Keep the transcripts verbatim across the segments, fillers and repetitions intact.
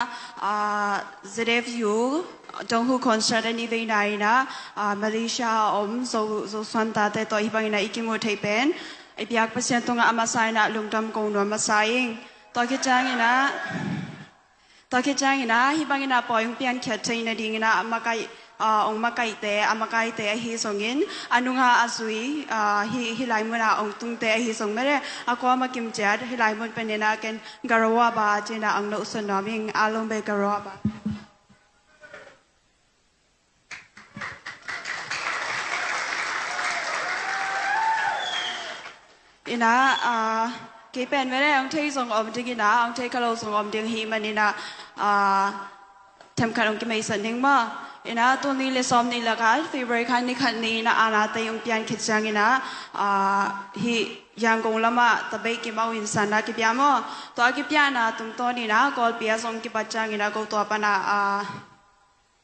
ah, Z F U Donghu Concert a nih veina in ah, ah, Malaysia a om Zo, Zosuan tate tawh hih bangin ah i kimuh theih pen i biak Pasian tungah a masa in ah lungdam ko nuam masa ing. Tua khit ciangin ah, tua khit ciangin ah hih bangin ah pawi hong piankhiat theih nadingin ah a makaih, ah, hong makaihte, a makaite ahi zongin, a nunga a zui, ah, hih, hih lai munah hong tungte ahi zong mede, a kuama kim ciat hih lai mun pen in ah ken Garowa ba ci-in ah hong nohsawn nuam ing, a lom bei Garowa ba. In ah, ah, kei pen mede hong thei zong om ding in ah, hong thei kha lo zong om ding hi manin ah, ah, themkhat hong kimeisat ning maw. In ah, tul nih le sawm nih le khat, February kha ni khat ni in ah, Anna Tei hong pian khit ciangin ah, ah, hih Yangon lamah Tabei Kim a uh in sanna kipia maw. Tua a kipiana tungtawn in ah, Kawlpi ah zong kipat ciangin ah, ko tua pan ah, ah,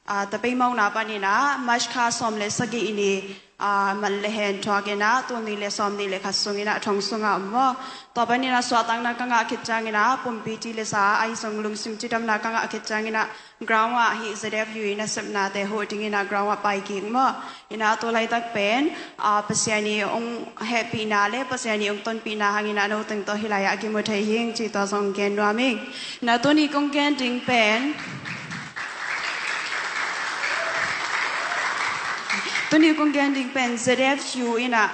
ah, Tabei Mona panin ah, March kha sawm le sagih ni, ah, man le hen thuak in ah, tul nih le sawm nih le khat sungin ah, thong sungah om maw. Tua panin ah, suahtakna ka ngah khit ciangin ah, pumpi ti le sa, ahi zong lungsim cidamna ka ngah khit ciangin ah, ground ah hih Z F U i nasepnate huh dingin ah ground ah pai kik maw. In ah tu laitak pen, ah, Pasian i hong hehpihna le Pasian i hong tonpihna hangin ah no teng tawh hih lai ah a kimu thei hing ci tua zong gen nuam ing. In ah tuni kong gen ding pen, tuni kong gen ding pen Z F U in ah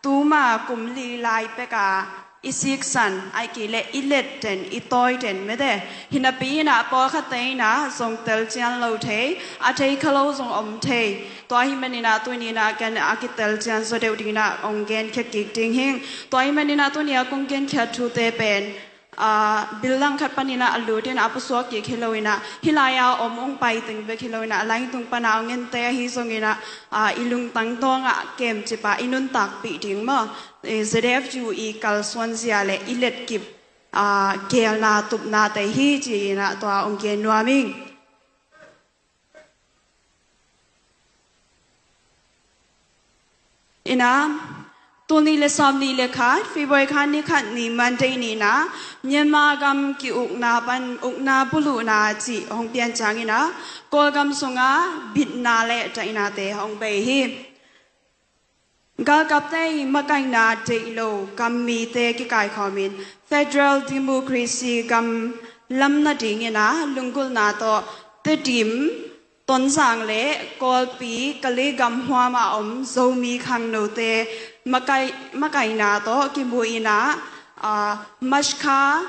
tuma kum li lai pek a i siksan, ahih kei leh i let den, i tawi den mede. Hi napi in ah pawlkhatte in ah zong tel cian lo thei, a thei kha lo zong om thei. Tua hih manin ah tuni in ah ken a kitel cian zaw deuh dingin ah hong genkhia kik ding hing. Tua hih manin ah tuni a kong genkhiat thute pen, ah, bil langkhat panin ah a lut in ah a pusuak kik hi lo in ah, hih lai a om hong pai teng bek hi lo in ah, a lai tung pan ah hong ente ahi zongin ah, ah, i lungtang dawngah kemcip ah i nuntakpih ding maw. Eh, Z F U i kalsuanzia le i letkip, ah, geelna tupnate hi ci-in ah tua hong gen nuam ing. In ah, tul nih le sawm nih le khat, February kha ni khat ni Monday ni in ah, Myanmar gam ki-ukna pan, ukna buluhna cih hong pian ciangin ah, Kawlgam sungah bitna le daihnate hong bei hi. Galkapte i makaihna deih lo gammite kikaikhawmin federal democracy gam lam nadingin ah lunggulhna tawh Tedim, Tonzang le Kawlpi, Kale gam huam a om Zomi khangnote makai-, makaihna tawh kimu in ah, ah, March kha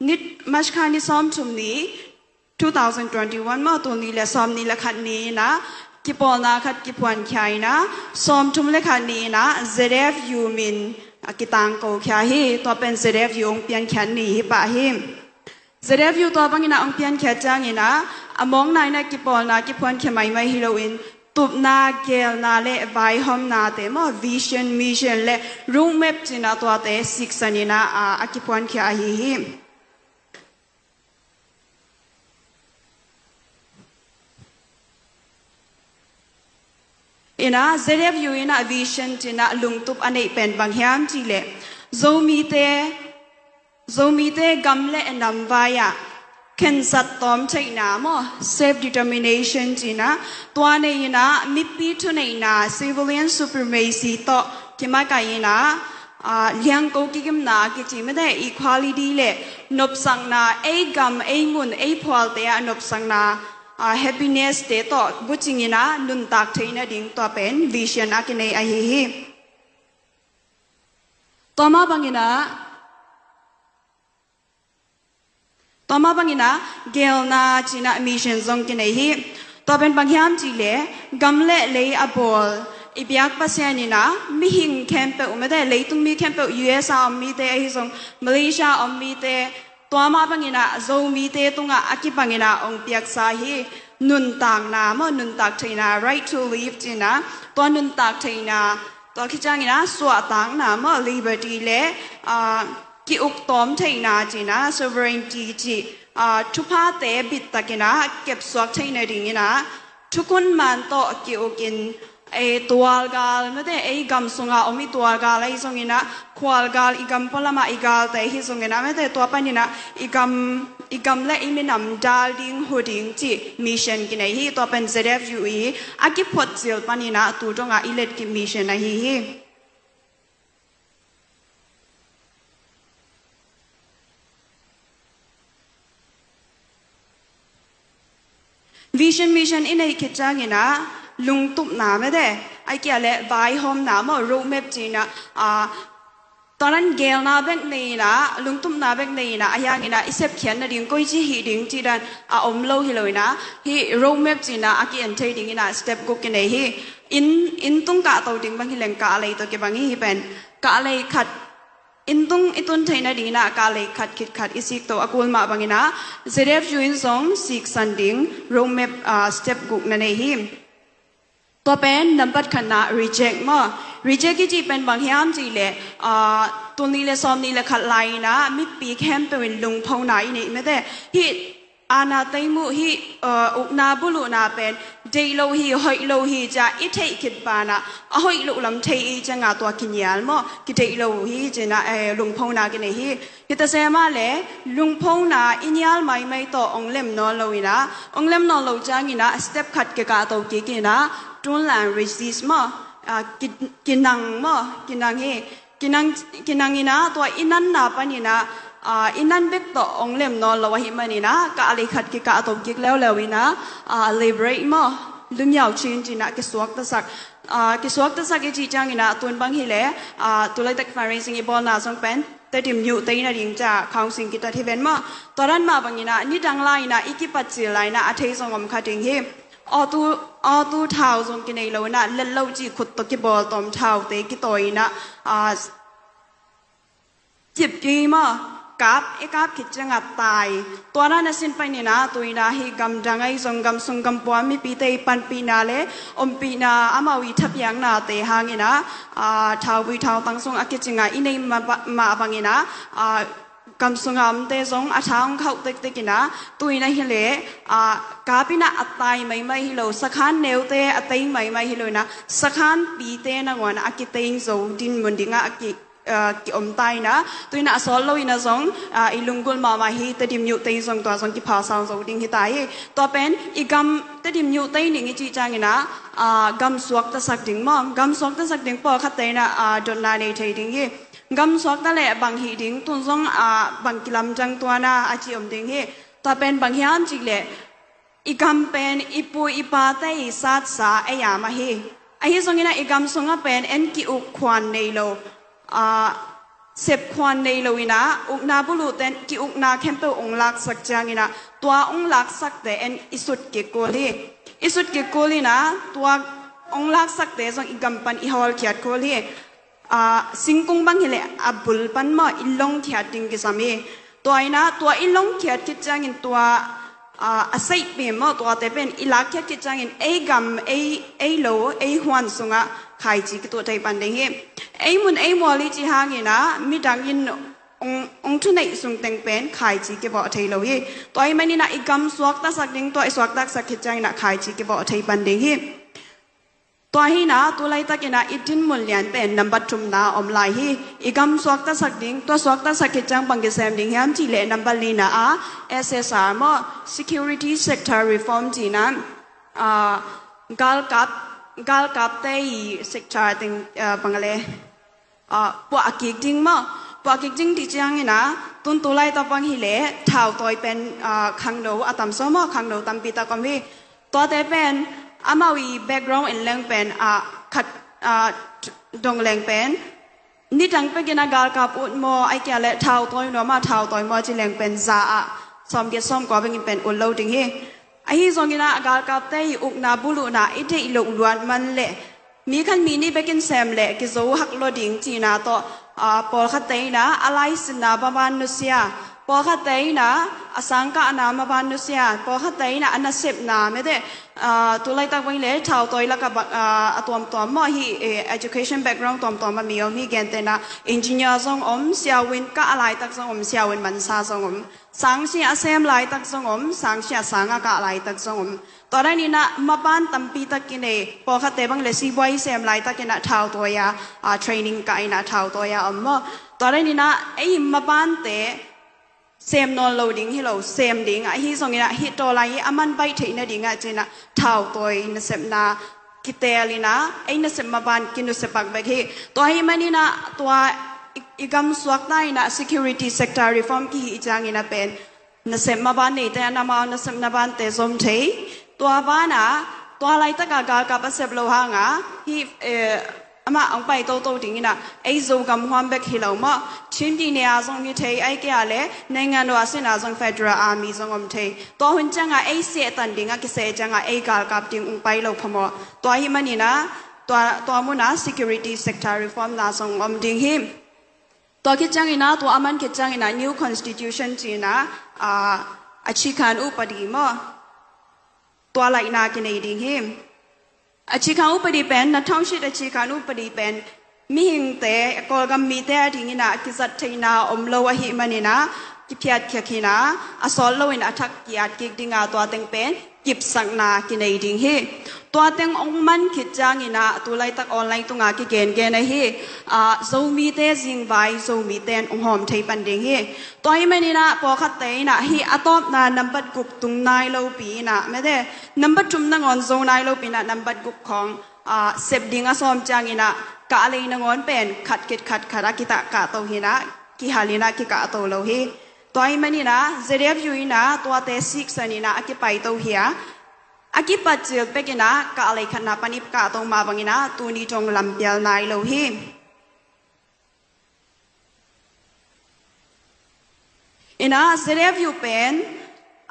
ni, March kha ni sawmthum ni, two thousand twenty-one maw, tul nih le sawm nih le khat ni in ah kipawlna khat kiphuankhia in ah, sawmthum le khat ni in ah Z F U min a kitangkokhia hi. Tua pen Z F U hong piankhiat ni hi pah hi. Z F U tua bangin ah hong piankhiat ciangin ah, a mawkna in ah kipawlna kiphuankhia maimai hi loin, tupna, geelna le vaihawmnate maw, vision, mission le roadmap ci-in ah tuate siksan in ah, a, a kiphuankhia ahi hi. In ah Z F U in ah vision ci-in ah lungtup a neih pen bang hiam cih leh, Zomite, Zomite gam le nam vai ah khensat tawm theihna maw, self determination ci-in ah tua nei in ah mipi thuneihna, civilian supremacy tawh kimakaih in ah, ah, liangko kigimna kici mede, equality le nopsakna, ei gam, ei mun, ei phualte ah nopsakna, ah, happiness te tawh bucing in ah nuntak theih nading tua pen vision a kinei ahi hi. Tua mah bangin ah, tua mah bangin ah geelna ci-in ah mission zong kinei hi. Tua pen bang hiam cih leh, gam le lei a bawl i biak Pasian in ah mihing khempeuh mede, leitung mi khempeuh, U S A om mite ahi zong, Malaysia om mite, tua mah bangin ah Zomite tungah a kibangin ah hong piaksa hi. Nuntakna maw, nuntak theihna, right to live ci-in ah, tua nuntak theihna, tua khit ciangin ah suahtakna maw, liberty le, ah, ki-uk tawm theihna ci-in ah, sovereignty cih, ah, thuphate bittakin ah kepsuak theih nadingin ah, thukhun man tawh ki-ukin, ei tualgal mete, ei gam sunga om i tualgal ahi zongin ah, khualgal, i gam pualamah i galte ahi zongin ah mete, tua panin ah i gam i gam le i minam dal ding, hu ding cih mission kinei hi. Tua pen Z F U i a kiphot cil panin ah tu dongah i let kik mission ahi hi. Vision mission i neih khit ciangin ah lungtupna mete, a kia le vaihawmna maw, roadmap cih in ah, ah, tua nan geelna bek nei in ah, lungtupna bek nei in ah, a hiangin ah i sepkhiat nading koici hih ding cih dan a om lo hi lo in ah, hih roadmap cih in ah a ki-en thei dingin ah step guk kinei hi. Inn, inn tung kahto ding bang hi leng kahlei tawh kibang hi. Hih pen kahlei khat, inn tung i tun theih nadingin ah kahlei khat khit khat i sik to a kul mah bangin ah Z F U in zong siksan ding roadmap, ah, step guk na nei hi. Tua pen nambat khatna reject maw. Reject i cih pen bang hiam cih leh, ah, tul nih le sawm nih le khat lai-in ah mipi khempeuh in lungphona i neih mete. Hih aana teimuh hih, uh, ukna buluhna pen deih lo hi, hoih lo hi ci-a i theih khit banah a hoih loh lam thei i cianga tua kinial maw, kideih lo hi ci-in ah, eh, lungphona kinei hi. Hita sema le lungphona i nial maimai tawh ong lem nawn lo in ah, ong lem nawn lo ciangin ah step khat kikahto kik in ah, tun lang resist maw, ah, ki, kinang maw, kinang hi. Kinang, kinang in ah tua i nanna panin ah, ah, i nan bek tawh ong lem nawn lo ahih manin ah, kahlei khat kikahto kik leuleu in ah, ah, liberate maw, lunniau cin ci-in ah kisuaktasak. Ah, kisuaktasak i cih ciangin ah tun bang hi leh, ah, tulaitak fundraising i bawlna zong pen Tedim Youth te in ah ding ci-a counseling kitat hi ven maw. Tua dan mah bangin ah nidang lai-in ah i kipat cil lai-in ah a thei zong om kha ding hi. Aw tu, aw tu thau zong kinei lo in ah, let lo cih khut tawh kibawl tawm thaute kitawi in ah, ah, cip kei maw, kap, i kap khit ciangah tai. Tua dan a sin panin ah, tu in ah hih gamdang ahi zong gamsung gampua mipite i panpihna le ompihna, amau i thapiaknate hangin ah, ah, thauvui thautang sung a kicing a i neih mah, mah bangin ah, ah, gam sunga omte zong a tha hong khauh tektek in ah, tu in ah hi leh, ah, kap in ah a tai maimai hi lo, sakhan neute a tei maimai hi lo in ah, sakhan pite nangawn a kiteng zo dinmun dingah a ki, ah, kiom ta in ah, tu in ah a sawt lo in ah zong, ah, i lunggulh mahmah hi, Tedim Youth te in zong tua zong kipha sau zo ding hi ta hi. Tua pen i gam Tedim Youth te in ding i cih ciangin ah, ah, gam suaktasak ding maw, gam suaktasak ding pawlkhatte in ah, ah, dotna nei thei ding hi. Gam suakta leh bang hih ding, tun zong, ah, bang kilamdang tuan a, a ci om ding hi. Tua pen bang hiam cih leh, i gam pen i pu i pate i satsa ei a mah hi. Ahi zongin ah i gam sungah pen en ki-uk khuan nei lo, ah, sep khuan nei lo in ah, ukna buluhte in ki-ukna khempeuh ong laksak ciangin ah, tua ong laksakte en i sut kik kul hi. I sut kik kul in ah, tua ong laksakte zong i gam pan i hawlkhiat kul hi. Ah, singkung bang hi leh a bul pan maw, i longkhiat ding kisam hi. Tua in ah, tua i longkhiat khit ciangin tua, ah, a seihpim maw, tuate pen i lakkhiat khit ciangin ei gam, ei, ei lo, ei huan sungah khaici kituh thei pan ding hi. Ei mun ei mual i cih hangin ah midang in ong, ong thuneih sung teng pen khaici kibawh thei lo hi. Tua ahih manin ah i gam suaktasak ding, tua i suaktasak khit ciangin ah khaici kibawh thei pan ding hi. Tua hi in ah, tu laitakin ah i dinmun lian pen nambat thumna om lai hi. I gam suaktasak ding, tua suaktasak khit ciang bang kisem ding hiam cih leh nambat lina ah S S R maw, security sector reform ci-in ah, ah, galkap, galkapte i sector teng, ah, bang a le, ah, puah kik ding maw. Puah kik ding cih ciangin ah, tun tu laitak bang hi leh thautawi pen, ah, khangno a tam zaw maw, khangno tampi tak om hi. Tuate pen amau i background en leng pen, ah, khat, ah, dong leng pen nidang pekin ah galkap ut maw, ahih kei leh thautawi nuam ah, thautawi maw ci leng pen za ah sawmgiat sawmkua bengin pen ut lo ding hi. Ahi zongin ah galkapte i ukna buluhna i deih loh luat man leh mi khat mi nih bekin sem leh kizo hak lua ding cihna tawh, ah, pawlkhatte in ah a laisinna maban nusia, pawlkhatte in ah a sangkahna maban nusia, pawlkhatte in ah a nasepna mete, ah, tu laitak bang leh thautawi lakah ba, ah, a tuamtuam maw hi, eh, education background tuamtuam a mi om hi. Gentehna engineer zong om, siavuan kah a laitak zong om, siavuan mansa zong om. Sangsia a sem laitak zong om, sangsia sang a kah laitak zong om. Tua danin ah maban tampi tak kinei, pawlkhatte bang leh sibuai sem laitakin ah thautawi a, ah, training kah in ah thautawi a om maw. Tua danin ah ei mabante sem nawn lo ding hi lo, sem ding ahi zongin ah hih tawlai hi a man baih theih nading ah ci-in ah thautawi nasepna kitel in ah ei nasep maban kinusia pak bek hi. Tua ahih manin ah tua i, i gam suakta in ah security sector reform kihih ciangin ah pen nasep maban neite in amau nasep mabante zom thei. Tua banah tua laitak a galkap a sep loh hang a hih, eh, amah hong pai toto ding in ah ei Zogam huam bek hi lo maw, Chin Pyine a zong hi thei, ahih kei leh naingan ua sin a zong Federal Army zong om thei. Tua hun ciang a ei sehtan ding a kiseh ciang a ei galkap ding hong pai lo phamawh. Tua ahih manin ah tua, tua mun ah security sector reform na zong om ding hi. Tua khit ciangin ah, tua a man khit ciangin ah new constitution ci-in ah, ah, a อาคารอุปถัมภ์ maw, tua laihna kinei ding hi. อาคารอุปถัมภ์ pen, na thaushin อาคารอุปถัมภ์ pen mihingte, Kawlgam mite a dingin ah kizat theihna om lo ahih manin ah kiphiatkhia khin a, a sawt loin a thak ki-at kik ding a, tua teng pen kipsakna kinei ding hi. Tua teng hong man khit ciangin ah tu laitak online tungah kigengen ahi, ah, Zomite zingvai Zomite in hong hawm thei pan ding hi. Tua ahih manin ah pawlkhatte in ah hih a tawpna nambat guk tung nai lopi in ah, mete, nambat thum nangawn zo nai lopi in ah nambat guk khawng, ah, sep ding a sawm ciangin ah kahlei nangawn pen khat khit khat khat a kitah kahto hi in ah, kihal in ah kikahto lo hi. Tua ahih manin ah ZFU in ah tuate siksan in ah a kipaito hi a, a kipat cil pek in ah kahlei khatna pan i kahto mah bangin ah tuni dong lampial nai lo hi. In ah ZFU pen,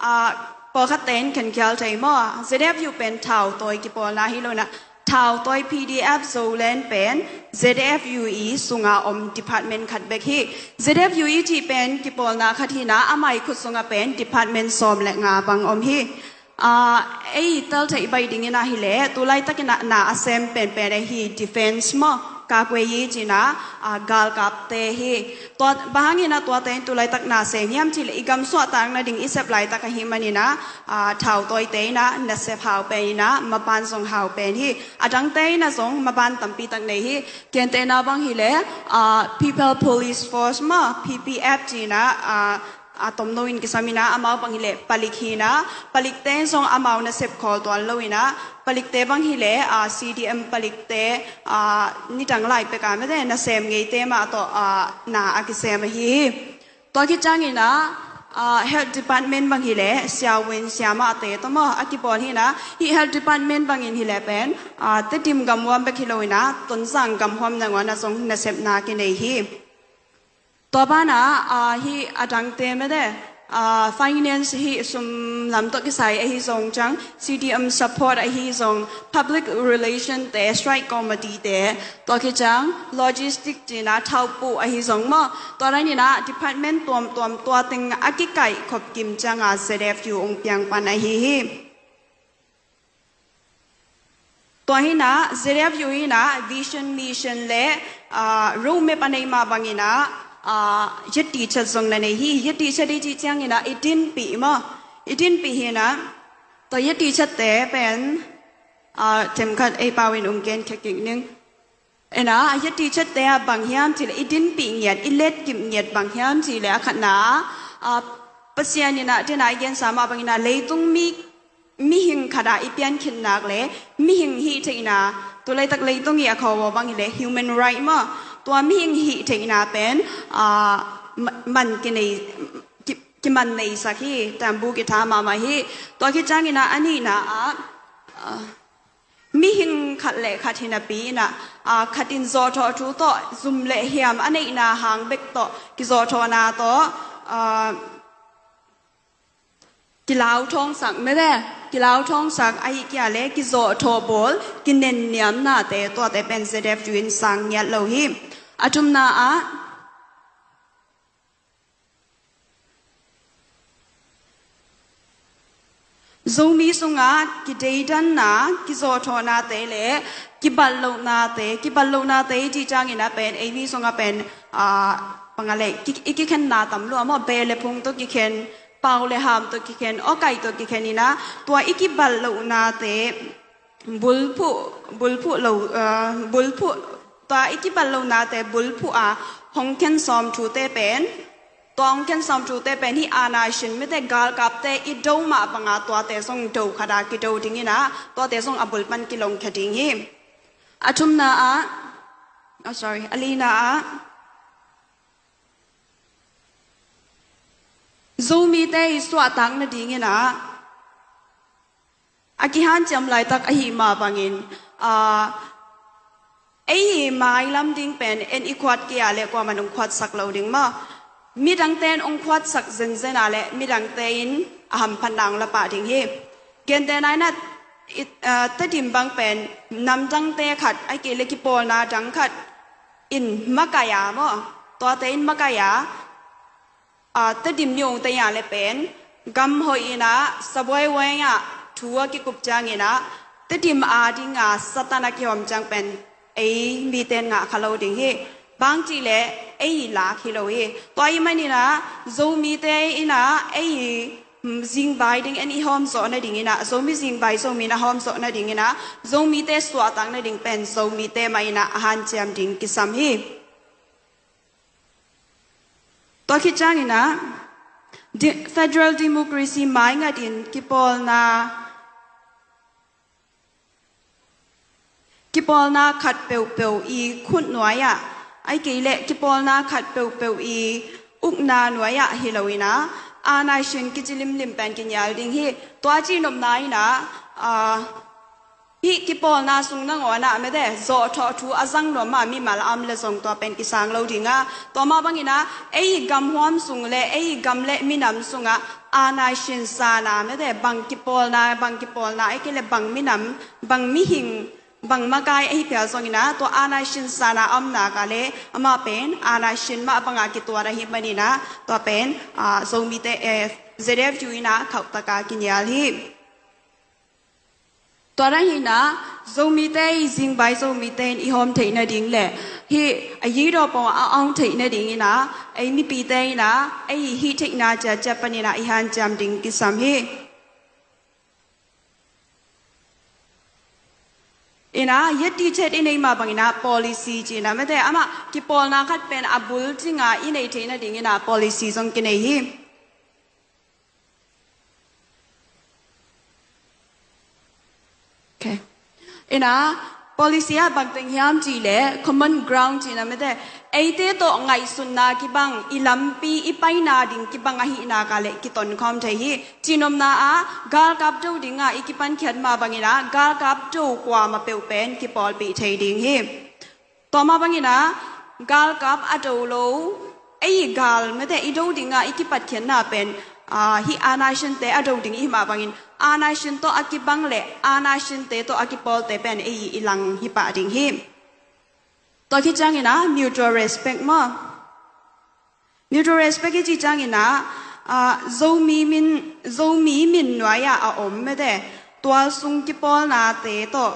ah, pawlkhatte in khenkhial thei maw, ZFU pen thautawi kipawlna hi lo in ah, thautawi PDF Zoland pen ZFUE sunga om department khat bek hi. ZFUE cih pen kipawlna khat hi in ah, amah i khut sungah pen department sawm le nga bang om hi. Ah, ei tel theih baih dingin ah hi leh, tu laitakin ah na a sem penpen ahi defense maw, kakwei i ci-in ah, ah, galkapte hi. Tua bang hangin ah tuate in tu laitak na sem hiam cih leh, i gam suahtak nading i sep laitak ahih manin ah, ah, thautawite in ah nasep hau pen in ah, maban zong hau pen hi. A dangte in ah zong maban tampi tak nei hi. Gentehna bang hi leh, ah, People Police Force maw, PPF ci-in ah, ah, a tomno in kisam in ah, amau bang hi leh palik hi in ah, palikte in zong amau nasep khawl tuan lo in ah, palikte bang hi leh, ah, CDM palikte, ah, nidang lai pek a, mete, nasem ngeite mah tawh, ah, na a kisem ahi hi. Tua khit ciangin ah, ah, health department bang hi leh siavuan siamahte tawh maw a kipawl hi in ah, hih health department bangin hi leh pen, ah, Tedim gam huam bek hi lo in ah, Tonzang gam huam nangawn ah zong nasepna kinei hi. Tua banah, ah, hih a dangte, mete, ah, finance, hih sum lam tawh kisai ahi zong ciang, CDM support ahi zong, public relation te, strike committee te, tua khit ciang logistic ci-in ah thaupuh ahi zong maw, tua dan in ah department tuamtuam tua teng a kikaihkhop kim ciang a ZFU hong piang pan ahi hi. Tua hi in ah ZFU in ah vision, mission le, ah, roadmap a neih mah bangin ah, ah, ယက်တီချက် zong na nei hi. ယက်တီချက် i cih ciangin ah i dinpih maw, i dinpih hi in ah, tua ယက်တီချက် te pen, ah, themkhat ei pau in hong genkhia kik ning. In ah, ယက်တီချက် te ah bang hiam cih leh, i dinpih ngiat, i letkip ngiat bang hiam cih leh, a khatna ah, ah, Pasian in ah, tu-in ah i gensa mah bangin ah, leitung mi, mihing khat ah i piankhin nak leh, mihing hih theihna, tu laitak leitung i a khawm bang hi leh, human right maw, tua mihing hih theihna pen, ah, ma-, man kinei, ki, kiman neisak hi, tambu kitha mahmah hi. Tua khit ciangin ah, a nihna ah, ah, mihing khat le khat hi napi in ah, ah, khat in zawhthawh thu tawh, zum le hiam a neihna hang bek tawh, kizawhthawhna tawh, ah, kilauthawngsak, mete, kilauthawngsak ahih kei leh, kizawhthawh bawl, kinenniamnate, tuate pen ZFU in sang ngiat lo hi. A thumna ah, Zomi sungah kideidanna, kizawhthawhnate le kibatlohnate, kibatlohnate i cih ciangin ah pen, ei mi sungah pen, ah, bang a leh, ki, i kikhenna tam lua maw, beh le phung tawh kikhen, pau le ham tawh kikhen, awkaih tawh kikhen in ah, tua i kibatlohnate, bulphuh, bulphuh lo, ah, bulphuh, tua i kibatlohnate bulphuh a hong khen sawm thute pen, Tua hong khen sawm thute pen hih aana sin mite galkapte i do mah banga tuate zong do khata kido dingin ah tuate zong a bul pan kilongkhia ding hi. A thumna ah, oh, sorry, a lina ah Zomite i suahtak nadingin ah a kihanciam laitak ahi mah bangin, aa, ei i mailam ding pen en i khuat kei a le kuaman hong khuatsak lo ding maw? Midangte in hong khuatsak zenzen a le midangte in a hamphatna hong la pah ding hi. Gentehna in ah, i, aa, Tedim bang pen namdangte khat, ahih kei le kipawlna dang khat in makaih a maw? Tuate in makaih a, aa, Tedim nih hong tei a le pen gam hoih in ah, sabuai huai in ah thu a kikup ciangin ah Tedim a dinga Satan a kihawm ciang pen ei mite in ngah kha lo ding hi. Bang cih leh ei i lak hi lo hi. Tua ahih manin ah Zomite in ah ei i, mm, zingvai ding en i hawm zawh nadingin ah, Zomi zingvai Zomi in a hawm zawh nadingin ah Zomite suahtak nading pen Zomite mah in ah a hanciam ding kisam hi. Tua khit ciangin ah, di-, federal democracy maingatin kipawlna, kipawlna khat peuhpeuh i khut nuai ah, ahih kei leh kipawlna khat peuhpeuh i ukna nuai ah hi lo in ah, aana sin kici limlim pen kinial ding hi. Tua cihnopna in ah, aa, hih kipawlna sung nangawn ah mite zawhthawh thu a zang nuam mah mimal a om le zong tua pen kisang lo ding a, tua mah bangin ah ei i gamhuam sung le ei i gam le minam sungah aana sin san a mite bang kipawlna, bang kipawlna, ahih kei leh bang minam, bang mihing, bang makai ahi phial zongin ah tua aana sin san a a om nak a le amah pen aana sin mah banga kituat ahih manin ah tua pen, aa, Zomite, eh, Z F U in ah khauhtaka kinial hi. Tua dan hi in ah Zomite i zingvai Zomite in i hawm theih nading le hih a yidaw pawng a awng theih nadingin ah ei mipite in ah ei i hih theihna ciatciat panin ah i hanciam ding kisam hi. In ah yet ti chet i nei mah bangin ah policy ci in ah mite amah kipawlna khat pen a bul cinga i nei theih nadingin ah policy zong kinei hi. Okay. In ah policy ah bang teng hiam cih leh common ground ci in ah mite eite tawh ngaihsutna kibang, i lampi i paina ding kibang ahih nak a le kitonkhawm thei hi. Cihnopna ah galkap do dingah i kipankhiat mah bangin ah galkap do kuamah peuh pen kipawlpih thei ding hi. Tua mah bangin ah galkap a do lo, ei i gal mite i do dingah i kipatkhiatna pen, aa, hih aana sinte a do ding i hih mah bangin aana sin tawh a kibang le aana sinte tawh a kipawlte pen ei i lang hi pah ding hi. Tua khit ciangin ah mutual respect maw? Mutual respect i cih ciangin ah, aa, Zomi min, Zomi min nuai ah a om mite tualsung kipawlnate tawh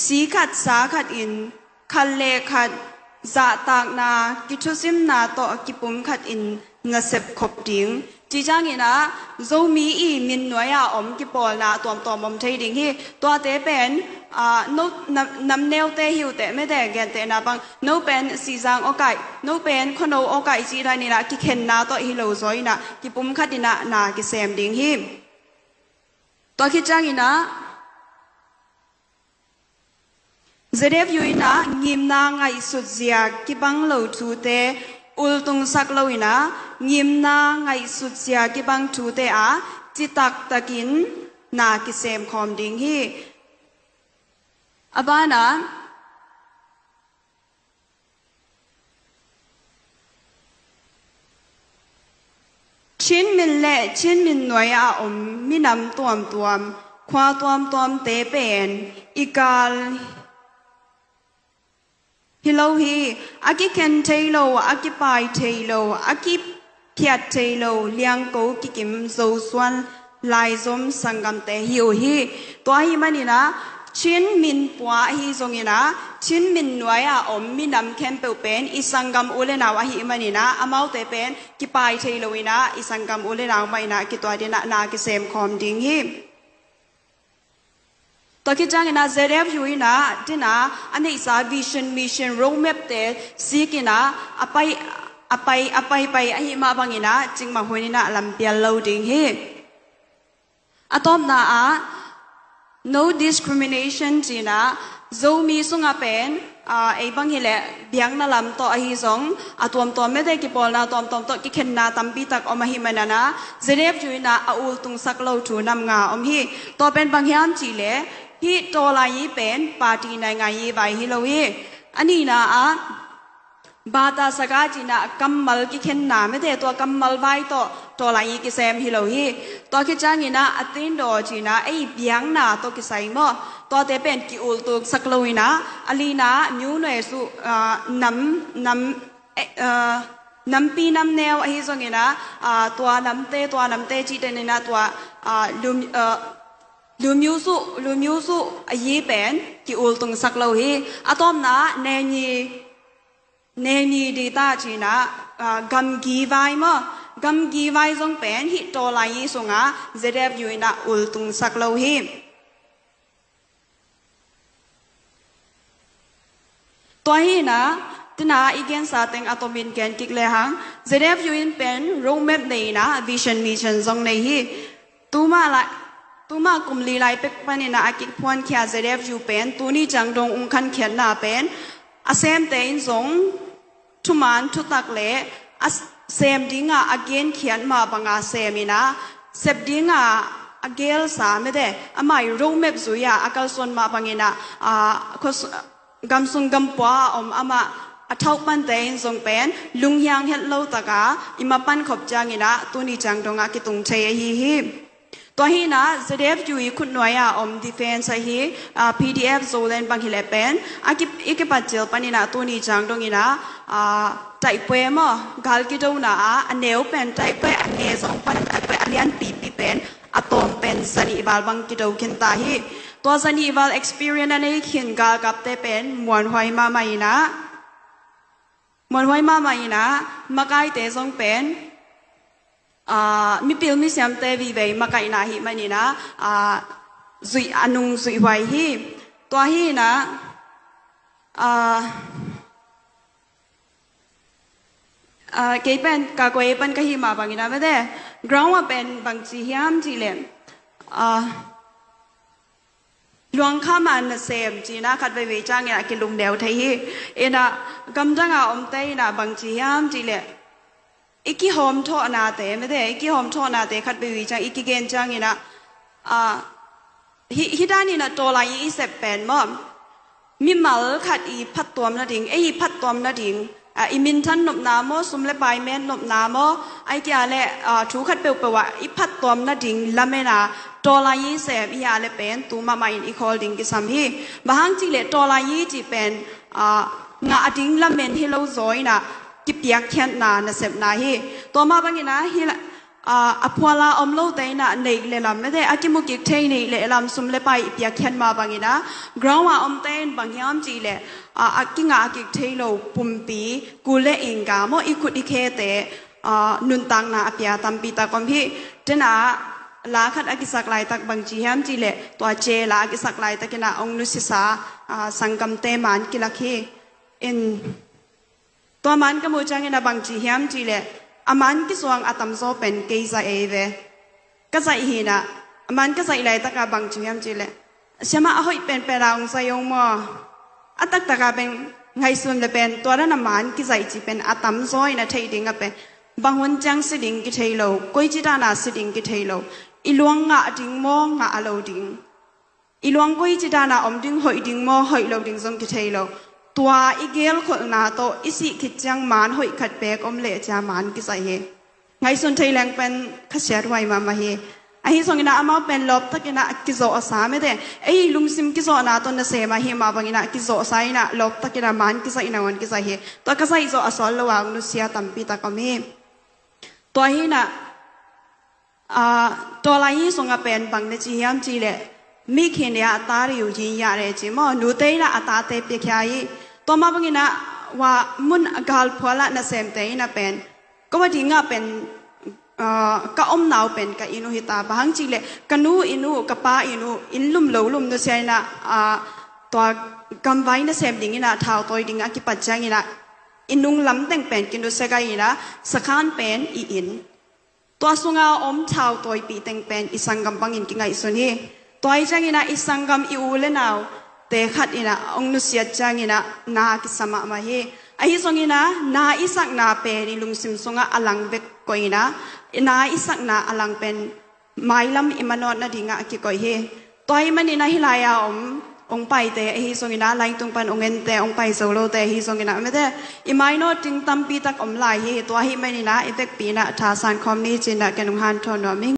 si khat sa khat in khat le khat zahtakna kithuzimna tawh kipum khat in nasep khop ding. Cih ciangin ah Zomi i min nuai a om kipawlna tuamtuam om thei ding hi. Tuate pen, aa, no, nam, namneute hi uh teh mite gentehna bang no pen Sihzang awkaih, no pen Khuano awkaih cih danin ah kikhenna tawh hi lo zaw in ah kipum khat in ah na kisem ding hi. Tua khit ciangin ah Z F U in ah ngimna ngaihsut zia kibang lo thute ultungsak lo in ah ngimna ngaihsut zia kibang thute ah citaktakin na kisem khawm ding hi. A ban ah Chin min le Chin min nuai a om minam tuamtuam, khua tuamtuamte pen i gal hi lo hi. A kikhen thei lo, a kipai thei lo, a kiphiat thei lo, liangko kikim Zosuan laizom sanggamte hi uh hi. Tua ahih manin ah Chin min pua ahi zongin ah Chin min nuai a om minam khempeuh pen i sanggam u le nau ahih manin ah amaute pen kipai thei lo in ah i sanggam u le nau mah in ah kituat in ah na kisem khawm ding hi. Tua khit ciangin ah Z F U in ah, tu-in ah a neihsa vision, mission, roadmap te sik in ah a pai, a pai, a pai, pai ahih mah bangin ah cikmah hun in ah lampial lo ding hi. A tawpna ah no discrimination ci-in ah, Zomi sungah pen, aa, ei bang hileh biakna lam tawh ahi zong, a tuamtuam mete kipawlna tuamtuam tawh kikhenna tampi tak om ahih manin ah, Z F U in ah a ultungsak lo thu nam nga om hi. Tua pen bang hiam cih leh, hih tawlai i pen party naingan i vai hi lo hi. A nihna ah, bata saka ci-in ah kammal kikhenna mete, tua kammal vai tawh tawlai i kisem hi lo hi. Tua khit ciangin ah a tindaw ci-in ah ei biakna tawh kisai maw, tuate pen ki-ultungsak lo in ah, a lina New Nation, aa, nam, nam, eh, aa, nampi namneu ahi zongin ah, aa, tua namte, tua namte cih den in ah tua, aa, lum, aa, Lum Nation, Lum Nation ahi pen ki-ultungsak lo hi. A tawpna ah Naingnyi, Naingnyi dita ci-in ah, aa, gamgi vai maw, gamgi vai zong pen hih tawlai i sungah Z F U in ah ultungsak lo hi. Tua hi-in ah, tu-in ah i gensa teng a tomin gen kik lehang, Z F U in pen roadmap nei in ah, vision, mission zong nei hi. Tuma lai, tuma kum li lai pek panin ah a kiphuankhia Z F U pen tuni ciang dong ung khankhiatna pen, a semte in zong thuman thutak le a sem dinga a genkhiat mah banga sem in ah, sep dinga a gelsa mete, amah i roadmap zui-a a kalsuan mah bangin ah, aa, khos-, gamsung gampua a om amah a thauh pante in zong pen lunghiang het lo taka i mapan khop ciangin ah tuni ciang dongah kitung thei ahi hi. Tua hi-in ah Z F U i khutnuai-a om defense ahi, aa, P D F Zoland bang hileh pen a ki, i kipatcil panin ah tuni ciang dongin ah, aa, taipue maw, gal kidona ah a neu pen taipue, a nge zong pan taipue a lianpipi pen a tawm pen zanih val bang kido khinta hi. Tua zanih val experience a nei khin galkapte pen muanhuai mahmah in ah, muanhuai mahmah in ah, makaite zong pen, aa, mipil misiamte vivei makaihna ahih manin ah, aa, zuih, a nung zuihhuai hi. Tua hi-in ah, aa, aa, kei pen ka kuai pan ka hih mah bangin ah mete, ground ah pen bangci hiam cih leh, aa, luang kha man nasem ci-in ah khat veivei ciangin ah kilungneu thei hi. In ah gamdang a omte in ah bangci hiam cih leh, i kihawmthawhnate mete, i kihawmthawhnate khat veivei ciang i kigen ciangin ah, aa, hih, hih danin ah tawlai i i sep pen maw, mimal khat i phattuam nading, ei i phattuam nading, aa, i minthan nopna maw, sum le pai met nopna maw, ahih kei leh, aa, thu khat peuhpeuh ah i phattuam nading lamen a tawlai i sem i hih leh pen tu mahmah in i khawl ding kisam hi. Bang hang cih leh tawlai i cih pen, aa, ngah ding lamen hi lo zaw in ah kipiakkhiatna nasepna hi. Tua mah bangin ah hih la, aa, a phuala om lote in ah neih le lam mete, a kimu kik thei neih le lam, sum le pai i piakkhiat mah bangin ah, ground a omte in bang hiam cih leh, aa, a kingah kik thei lo pumpi, kul le ingga maw, i khut i khete, aa, nuntakna a pia tampi tak om hi. Tu-in ah la khat a kisak laitak bangci hiam cih leh, tua ce la a kisak laitakin ah hong nusisa, aa, sanggamte man kilak hi. In Tua man ka muh ciangin ah bangci hiam cih leh, a man kisuang a tamzaw pen kei zaih ei ve. Ka zaih hi-in ah, a man ka zaih laitak ah bangci hiam cih leh, siamah, a hoih penpen a hong zaih ung maw. A taktak ah pen ngaihsun le pen tua dan a man kizaih cih pen a tamzaw in a theih ding ah pen bang hun ciang si ding kithei lo, koici dan a si ding kithei lo. I luang ngah ding maw, ngah a lo ding. I luang koici dan a om ding, hoih ding maw, hoih lo ding zong kithei lo. Tua i gelkholhna tawh i sih khit ciang man hoih khat beek om leh cia man kizaih hi. Ngaihsun thei leng pen khasiathuai mahmah hi. Ahi zongin ah amau pen lawptakin ah kizawhsa mete, ei lungsim kizawhna tawh nasem ahih mah bangin ah kizawhsa in ah lawptakin ah man kizaih nangawn kizaih hi. Tua ka zaih zawh a sawt lo a hong nusia tampi tak om hi. Tua hi-in ah, aa, tawlai i sungah pen bang na ci hiam cih leh, မိခင်တွေက သားတွေကို ရင်းရတယ် ci maw, nute in ah a tate piakhia hi. Tua mah bangin ah, wa, mun a galphual ah nasemte in ah pen, ko a ding ah pen ah, ka omnau pen ka inn uh hi ta. Bang hang cih leh ka nu inn uh, ka pa inn uh, inn lum lo lum nusia in ah, ah, tua gamvai nasem ding in ah, thau tawi ding a kipat ciangin ah, i nung lam teng pen kinusia gai in ah, sakhan pen i inn, tua sunga om thau tawipih teng pen i sanggam bangin kingaihsun hi. Tua hi ciangin ah i sanggam i u le naute khat in ah hong nusiat ciangin ah na kisa mahmah hi. Ahi zongin ah na i sakna pen i lungsim sungah a lang vek koih in ah, na i sakna a lang pen mailam i manawt nadingah a kikoih hi. Tua ahih manin ah hih lai-a om hong paite ahi zongin ah, lai tung pan hong ente, hong pai zo lote ahi zongin ah, mete, i mainawt ding tampi tak om lai hi. Tua ahih manin ah i vekpi in ah thasan khawm ni ci-in ah ken hong hanthawn nuam ing.